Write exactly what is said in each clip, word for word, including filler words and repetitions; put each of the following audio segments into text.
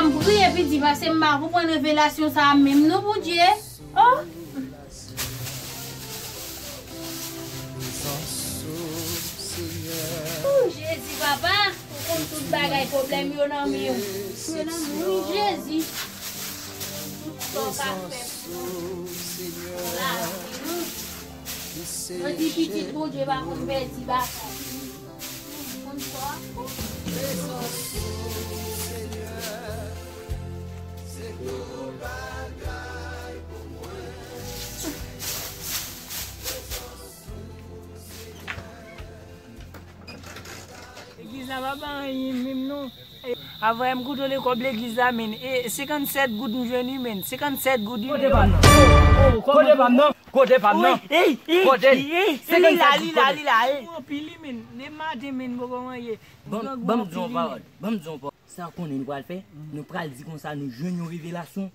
M priye piti, paske m pa konprann revelasyon sa a menm non, Bondye. Oh! Oh, Jezi, papa, ou konn tout bagay, pwoblèm yo nan men w. Yo nan men w, wi, Jezi. Tout sa w ka fè pou nou. Pou lavi nou. Yo di pitit Bondye pa konn pèdi batay. Konn sa. Legliz la pa ba anyen menm non. Avè m koute lekòb legliz la, men. E senkannsèt goud m jwenn wi, men. Senkannsèt goud wi. Kote pa m nan? Kote pa m nan? Kote pa m nan? Ey, ey, ey, ey, li la, li la, li la, ey. Anpil wi, men. Depi maten, men, m poko manje. Ban m di yon pawòl. Ban m di yon pawòl. Sa w konnen nou pral fè? Nou pral di konsa nou jwenn yon revelasyon.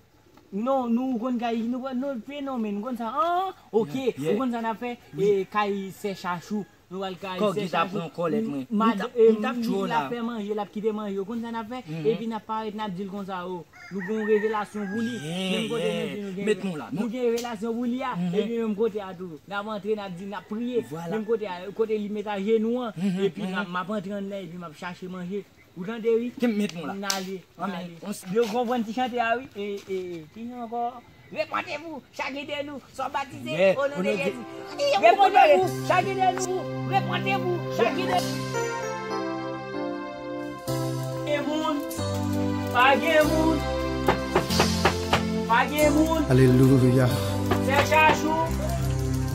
Non, nou konn kay, nou, nou fenomèn, nou konn sa. Ah, ok, ou konn sa n ap fè? E kay sè Chachou. Nou pral kay sè Chachou. Mad, e, m t ap tchou la. L ap fè manje, l ap kite manje. Ou konn sa n ap fè? Epi n ap parèt, n ap di l konsa, o, nou gen yon revelasyon pou li. Menm kote nou di nou gen, nou gen revelasyon pou li a. Epi menm kote a tou. N ap antre, n ap di, n ap priye. Menm kote a, kote li met ajenou an. Epi m ap, m ap antre anndan, epi m ap chache manje. Ou tande wi? Kèm met nou la. N ale, n ale. Yo konprann ti chante a wi. E, e, e, ki jan ankò? Repantez-vous, chacun de nous, soit baptisé au nom de Jésus. Repantez-vous, chacun de nous. Repantez-vous, chacun de nous. Gen moun, pa gen moun, pa gen moun. Alelouya. Sè Chachou.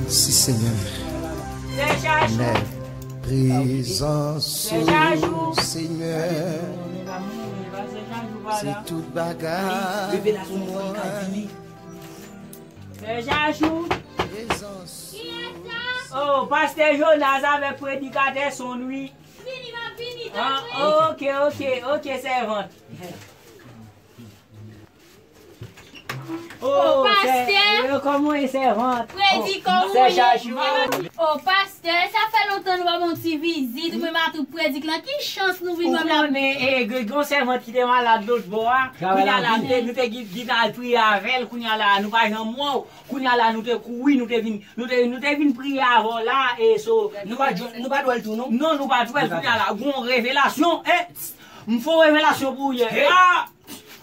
Mèsi, Senyè. Sè Chachou. Prezans ou, Senyè, se tout bagay pou mwen. Sè Chachou. Oh, pastè Jonas avèk predikatè Sonn wi. Vini, m ap vini, tanpri. Ah, ok, ok, ok, sèvant. Oh, pastè. Kòman w ye, sèvant? Predi, kòman w ye? Oh, pastè, sa fè lontan nou pa ban yon ti vizit, ou menm ak tout predik lan. Ki chans nou vin wè m la? Ou konnen, e, gen yon sèvant ki te malad lòt bò a. Kounye a la, nou te, nou te gen, gen al priye avè l, kounye a la, nou pa janm wè w. Kounye a la, nou te kouri, nou te vin, nou te, nou te vin priye avè w la, e so. Nou pa t, nou pa t wè l tou, non? Non, nou pa t wè l. Kounye a la, gen yon revelasyon, e, m fè yon revelasyon pou w yè. Ah!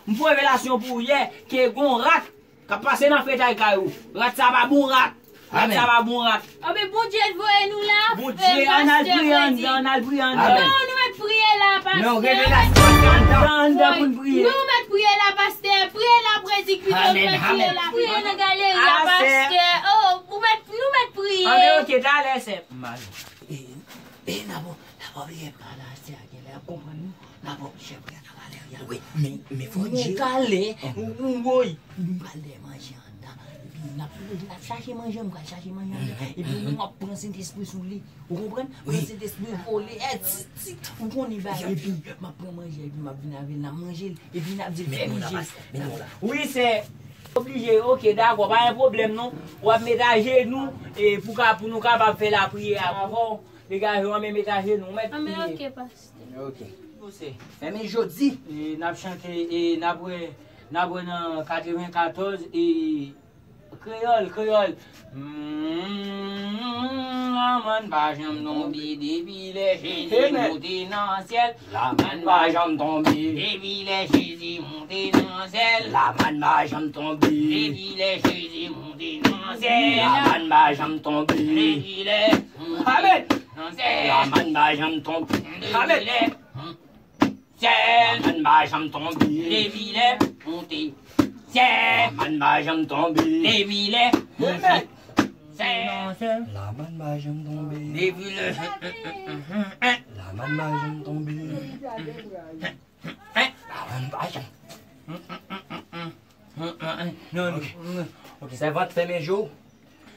M fè revelasyon pou w yè ke gon rat k ap pase nan fetay kay ou. Rat sa pa bon rat. Rat sa pa bon rat. Anben Bondye voye nou la. Bondye, ann al priye anndan, ann al priye anndan. Non, nou mèt priye la, pastè. Non, revelasyon anndan, anndan pou n priye. Non, nou mèt priye la, pastè. Priye la, predik pito, nou mèt priye la. Priye nan galeri a, pastè. Oh, ou mèt, nou mèt priye. Anben, ok, talè, sè. E, e, n a pa, n a pa bliye pral la, sè a genlè ap konprann nou. N a pa oblije pral nan galeri a. Wi, men, men fò di. Nou kale, woy. Nou pral dèyè manje anndan. Epi n ap, n ap chache manje, m pral chache manje anndan. Epi nou ap pran Sentespri sou li. Ou konprann? Pran Sentespri vole. E, ti, ti, ou konnen bagay. Epi m ap pran manje, epi m ap vin avè l, n ap manje l. Epi n ap di l fè manje. Wi, sè. Oblije, ok, dakò, pa gen pwoblèm non. W ap met ajenou, e pou ka, pou nou kapab fè lapriyè avè w. Degaje w, men met ajenou, w mèt priye. Anben, ok, pastè. Ok. Fèmen jodi. E n ap chante, e n ap wè, n ap wè nan katrevenkatòz, e kreyòl, kreyòl. Hmm, lamann pa janm tonbe depi lè Jezi monte nan syèl. Lamann pa janm tonbe. Depi lè Jezi monte nan syèl. Lamann pa janm tonbe. Depi lè Jezi monte nan syèl. Lamann pa janm tonbe. Depi lè Jezi monte nan syèl. Lamann pa janm tonbe. Depi lè syèl. Lamann pa janm tonbe. Depi lè monte syèl. Lamann pa janm tonbe. Depi lè monte syèl. Lamann pa janm tonbe. Depi lè. Lamann pa janm tonbe. Lamann pa janm. Non, non. Ok. Sèvant, fèmen je w.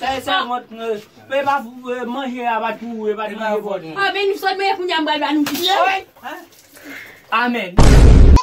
Sa e sèvant. Pe pa manje a pa t pou ou, e pa t manje pou ou. Anben nou sot mwen kounye a m pral ba nou pye. Amèn.